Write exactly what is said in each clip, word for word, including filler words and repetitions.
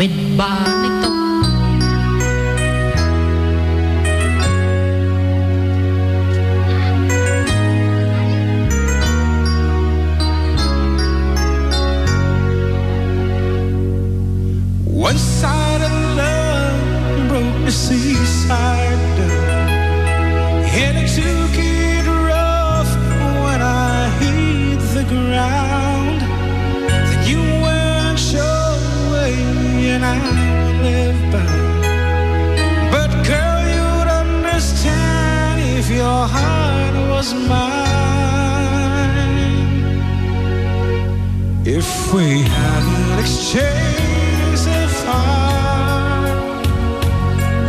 May banito. One side of love broke the seaside. And I took it rough when I hit the ground. Then you went your way and I live by. But girl, you'd understand if your heart was mine. If we had an exchange of heart,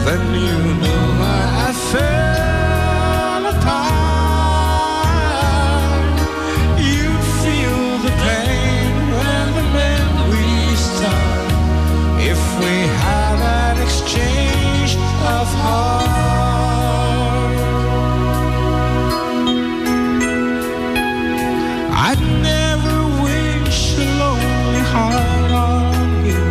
then you know I, I fell apart. You'd feel the pain when the memories start. If we had an exchange of heart, I'd never wish a lonely heart on you.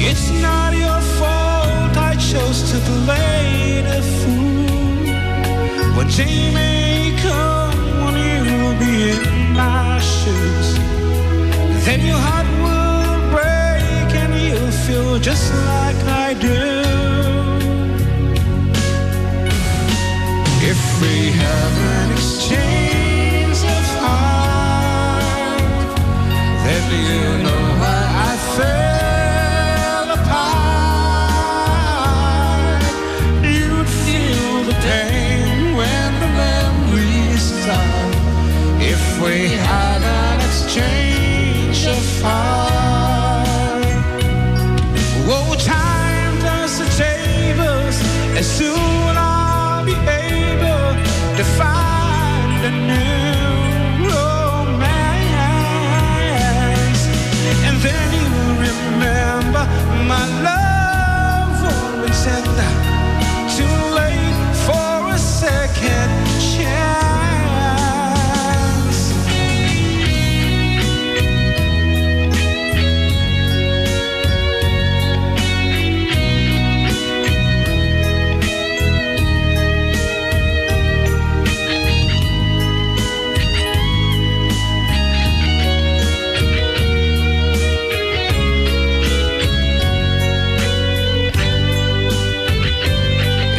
It's not your fault I chose to play the fool. One day may come when you'll be in my shoes. Then your heart will break and you'll feel just like I do. If we have an exchange of heart, then you know why I fell apart. You'd feel the pain when the memories start. If we had an exchange of heart. Oh, time turns the tables, and soon I'll be able to find a new romance. And then you'll remember my love won't be tender, too late for a second chance.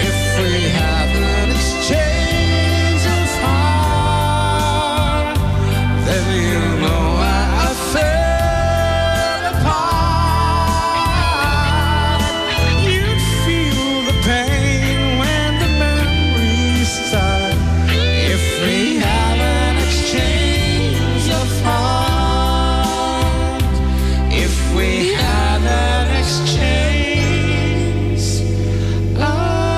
If we have an exchange of heart, then you know I, I fell apart. You'd feel the pain when the memories start. If we had an exchange of heart, if we had an exchange of heart.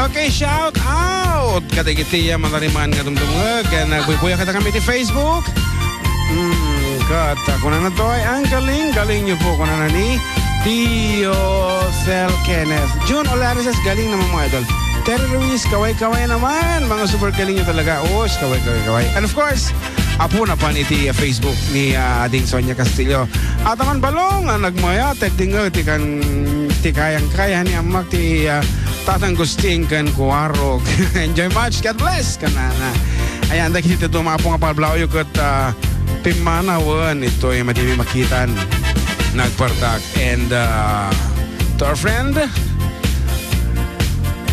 Okay, shout out kadagiti, ah, manariman nga dumdumngeg. Ken nagbuybuya kadakami iti Facebook. Mm, ket, ah, kunana toy, "Ang galing, galing niyo po," kunana ni Tio Sel Kenneth. Jun Olares, "Galing naman, mga idol." Terry Ruiz, "Kaway-kaway naman. Mga super galing niyo talaga." Oo, kaway, kaway, kaway. And of course, apo na pan iti, ah, Facebook ni, ah, Ading Sonia Castillo. Ataman Balong, ah, nagmaya, tagdingeg ti kan, ti kayang-kaya ni Amak ti, ah, Tatang Gusting ken Kuarog. Enjoy much. God bless. Kanana. Ayan, dagiti tumapo nga paglaoyo ket, ah, pimmanawen itoy madimi makitan. Nagpartak. And, ah, to our friend,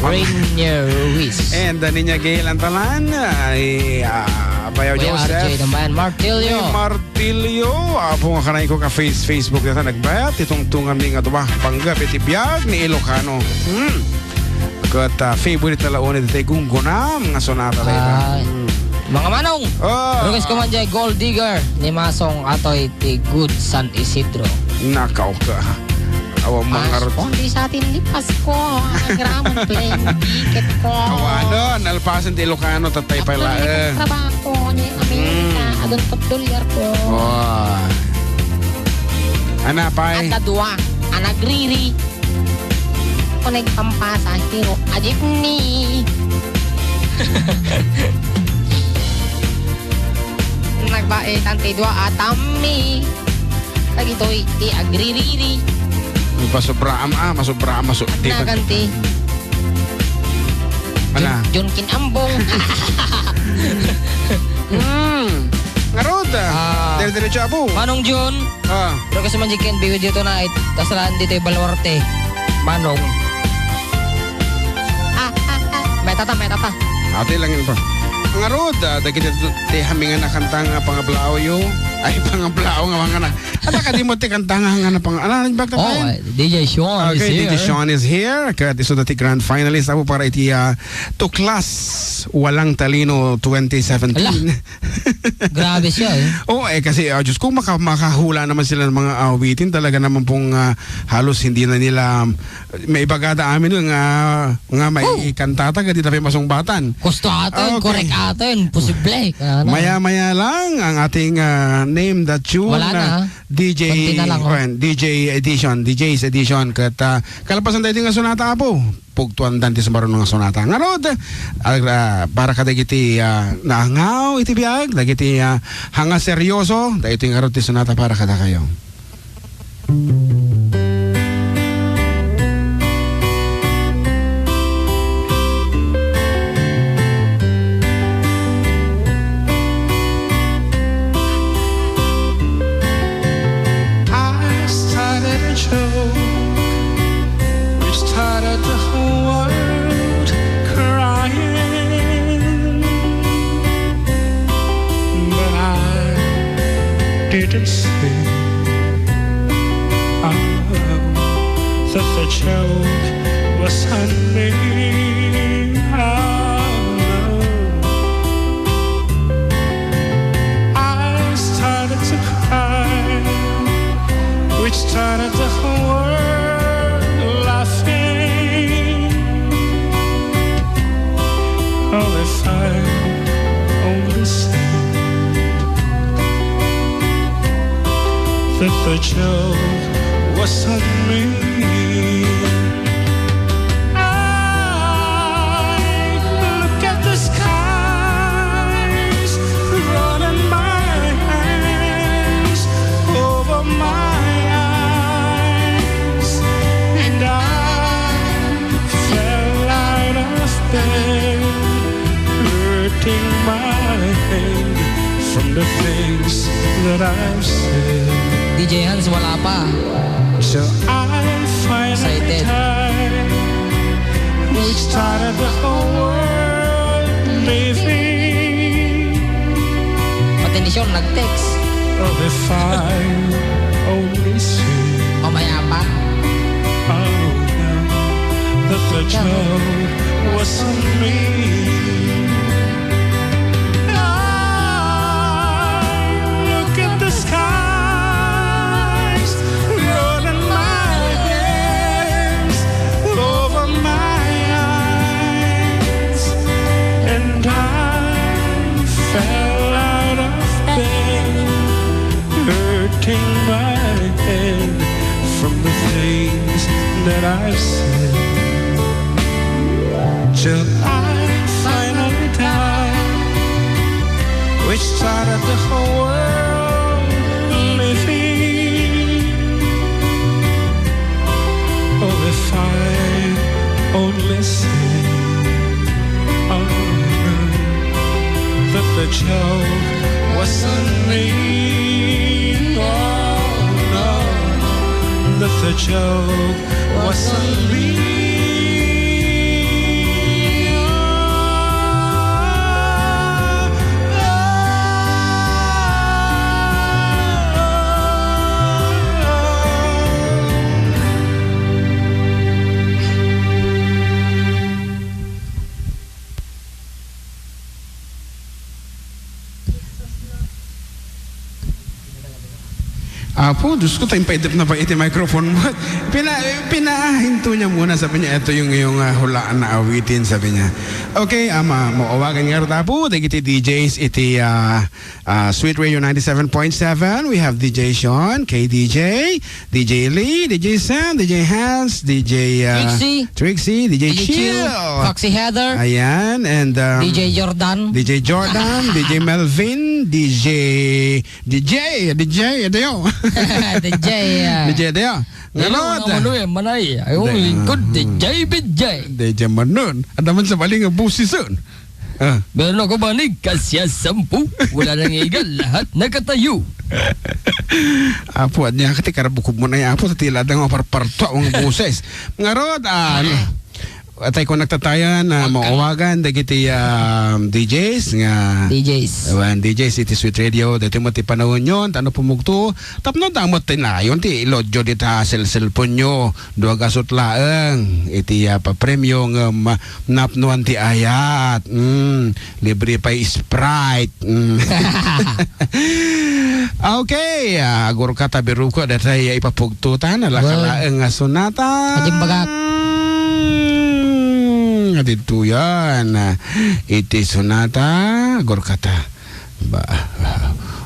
Rainier Ruiz. And, uh, Ninya Gail Antalan, uh, ay, uh, Bayaw Kuya Joseph. R J Dambayan, Martillo. Ni Martillo, uh, apo nga kanay ko ka face-, Facebook dita nagbayat, itong tungan mi nga duwa, panggap iti biag ni Ilocano. Hmm. Ket, uh, favorite na laon iti gungguna, mga sonata tayo. Ay. Hmm. Mga manong, Oh. Request ko man jay Gold Digger ni Masong Atoy ti Good San Isidro. Nakaw ka. Awa, mangar- Pasko, di sa atin ni Pasko. Ang gramon plane ticket ko. Awa, ano, nalpasan ti Ilocano, tatay pala, eh. Trabaho ko, ni Amerika, Mm. adun pagdolyar ko. Wow. Ana, pay? At adwa, ang nagriri. Nagpampasahero a jeepney. Nagbaetan ti dua a tammi. Dagitoy ti agririri. Masobra am, ah, masobra am, maso-, di ba? Naganti. Ala. Jun-, Junkin Ambong. Hmm. Ngarud, ah. Ah. Dire-diretso, Apo. Manong Jun. Ah. Pero kasi man, you can be with you tonight. Kasalan dito yung Baluarte. Manong. Ah, ah, ah. May tata, may tata. Ate lang yun pa. Ngarud, ah, dagiti ti hamingan a kanta nga pangablaaw yo. Ay, pangablaaw nga mga na. Ala, kadi mo ti kanta nga, nga na pang-, ala, nagback Oh, tayo. uh, D J Sean is Okay, here. D J Sean is here. Ket isu dati grand finalist, Apo, para iti, ah, Tuklas Walang Talino twenty seventeen. Ala. Grabe siya, eh. Oo, eh, kasi, ah, Diyos ko, maka-, makahula naman sila ng mga awitin. Talaga naman pong, ah, halos hindi na nila, may ibagada amin nga, nga may Oh. kantata, kadi tayo masungbatan. Gusto atin, Okay. correct atin, posible. Ano? Maya-maya lang ang ating, ah, name that tune Wala na, na ah. D J, Konti na lang, oh. kuwan, D J edition, D J's edition. Ket, ah, kalapasan tayo nga sonata, Apo. Pugtuan dan ti sumaruno nga sonata. Ngarud, ah, para kadagiti, ah, naangaw iti biag, dagiti, ah, hanga seryoso, dagiti ngarud ti sonata para kadakayo. I started a joke which started the whole world crying. But I didn't say, oh, that the joke was on me. Oh, no. I started to cry, which started the whole world laughing. Oh, if I only said that the joke was on me. I look at the skies, running my hands over my eyes, and I fell out of bed, hurting my head from the things that I've said. D J Hans, wala pa. So I finally Excited. died, which started the whole world leaving. Pati ni Sean nag-text. Oh, if I only see. Mamaya pa. Oh, no, that the joke was on me. I look at the skies, rolling my hands over my eyes, and I fell out of bed, hurting my head from the things that I've said. Till I finally died, which started the whole world living. Oh, if I only said, oh, no, that the joke was on me. Oh, no, that the joke was on me. Apo, Diyos ko, tayo paidep na ba iti microphone mo? Pina-, pina-, Ito niya muna, sabi niya, "Ito yung, yung, ah, hulaan na awitin," sabi niya. Okay, ama, mauwagan nga rod, Apo, dagiti D Js iti, ah, ah, Sweet Radio ninety-seven point seven. We have D J Sean, K D J, D J Lee, D J Sam, D J Hans, D J, ah, Trixie. Trixie, D J D J Chill, Chill. Foxy Heather. Ayan, and, um, D J Jordan. D J Jordan, D J Melvin, D J, D J, D J, Deo. D J, ah. D J Deo. Hello, Ngarod. Mga Manuel, Manay. Ay, oh, Day-, lingkod, mm. D J B J. D J Manon. Ang naman sa bali nga busis, eh. Ah. Meron ako manig, kasya sampu. Wala nang igal, lahat nakatayo. Apo, anya ka ti karabukog mo na, Apo, sa tila dang maparparto ang boses. Ngarod, ah, ano? Atay ko nagtatayan, ah, mauwagan dagiti, ah, D Js nga D Js. Awan, D Js iti Sweet Radio, dati mo ti panahon yon, tano pumugto, tapno damot ti nayon ti ilodyo dita cell-, cellphone nyo, dua gasot laeng, iti, ah, papremyo ngem, ah, napnuan ti ayat. Mm, libre pay Sprite. Mm. Okay, ah, agurka ta biruko, datay ipapugtutan, alakalaeng nga sonata. Agimbagak. Mm, adito yan. Iti sonata, agurka ta. Ba,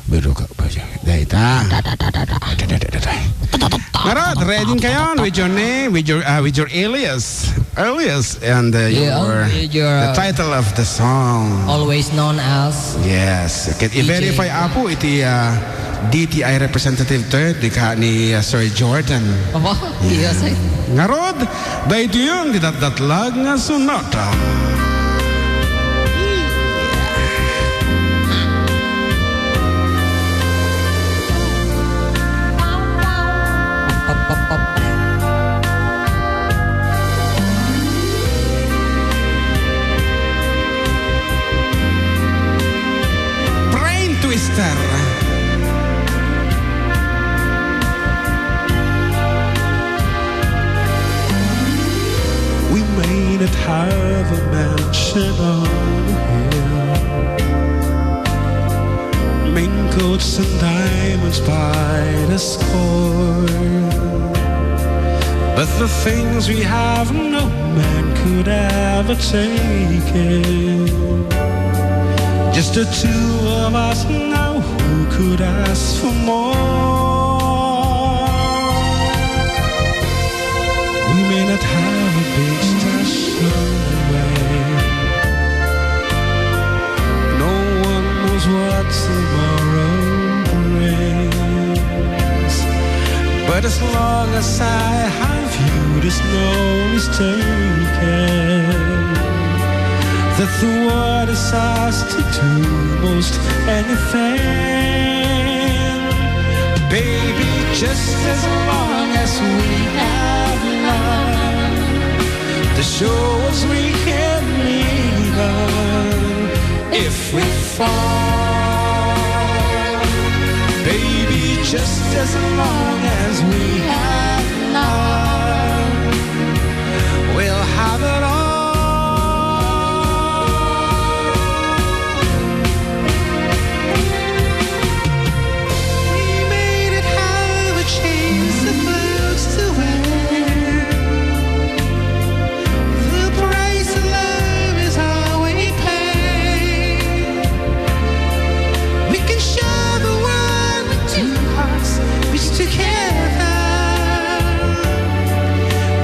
biruko, ba, dayta. Ngarod, ready kayo with your name, with your, ah, with your alias. Alias and, uh, Yeah, your, with your, the uh, title of the song. Always known as Yes. Can D J. I-verify, Apo, iti, uh, D T I representative to, di ka ni, uh, Sir Jordan. Aba, Yeah. yes, eh. Ngarod, daytoy ti datdatlag nga sonata. Brain Twister. We may not have a mansion on a hill, mink coats and diamonds by the score. But the things we have, no man could ever take it. Just the two of us now, who could ask for more? We may not have a big station, no one knows what tomorrow brings. But as long as I have you, there's no mistaking that the world is ours to do most anything. Baby, just as long as we have love, the shores we can lean on. If we fall, baby, just as long as we have love, we'll have it all. We may not have a chance to lose the world. The price of love is all we pay. We can share the world with two hearts which together.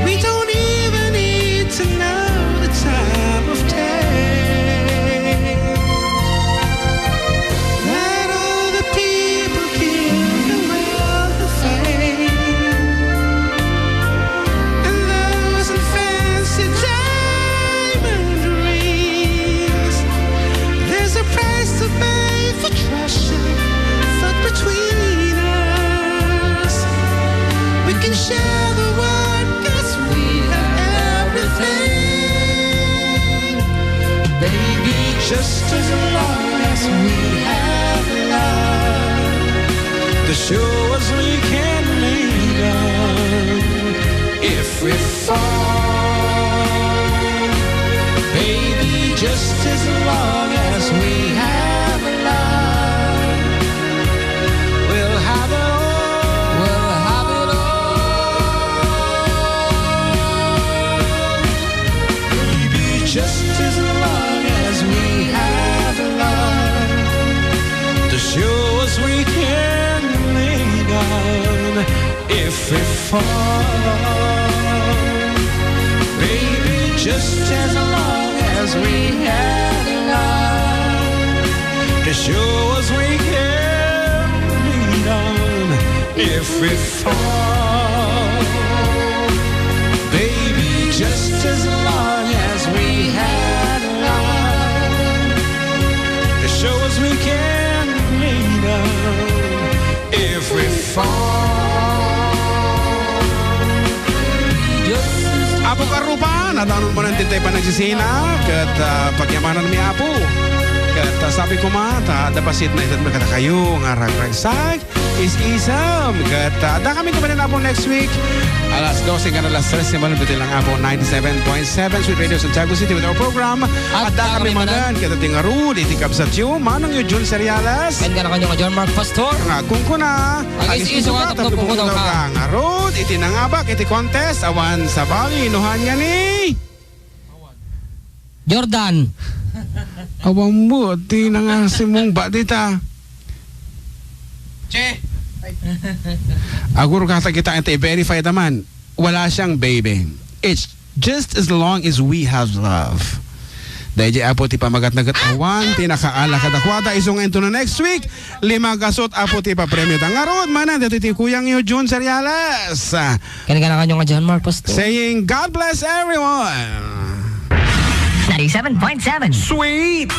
We don't even need to know the time of day. Let all the people give the world the fame. And those in fancy diamond rings. There's a price to pay for treasure, but between us, we can share the world 'cause we have everything. Baby, just as long as we have love, the shores we can lean on. If we fall, baby, just as long as we have love, we'll have it all. We'll have it all. If we fall, baby, just as long as we had love, to show us we can lean on. If we fall, baby, just as long as we had love, to show us we can lean on. If we fall. Apo Karupa, nadanon mo nan dintay panagsisina, ket, ah, pagyamanan mi, Apo. Ket, ah, sabi ko ma, ta, dapasit na itan kadakayo, nga ragragsak, is-isam. Ket, ah, adda kami kumanan, Apo, next week. Alas dose hanggang alas tres, simbalo ditoy lang, Apo, ninety-seven point seven Sweet Radio Santiago City with our program. At adda kami manen, kadagiti ngarud, iti kabsatyo, manongyo Jun Seriales. Ken kadakayo nga John Mark Pastor. Nga agkunkuna, agis-isu ka, tapno pupukaw ka. Ngarud, iti nangabak, iti contest, awan sabali, no haan nga ni Jordan. Awan mo, ti nangasimong ba dita? Che! Agur ka ta kita, iti i-verify ta man. Wala siyang baby. It's just as long as we have love. Daydi, Apo, ti pamagatna ket awan ti nakaala kadakuada isu nga intono next week. Lima gasut, Apo, ti papremio ta. Ngarud, manen, daytoy ti kuyangyo, Jun Seriales. Ken kadakayo nga John Mark Pastor. Saying, "God bless everyone." Ninety-seven point seven. Sweet.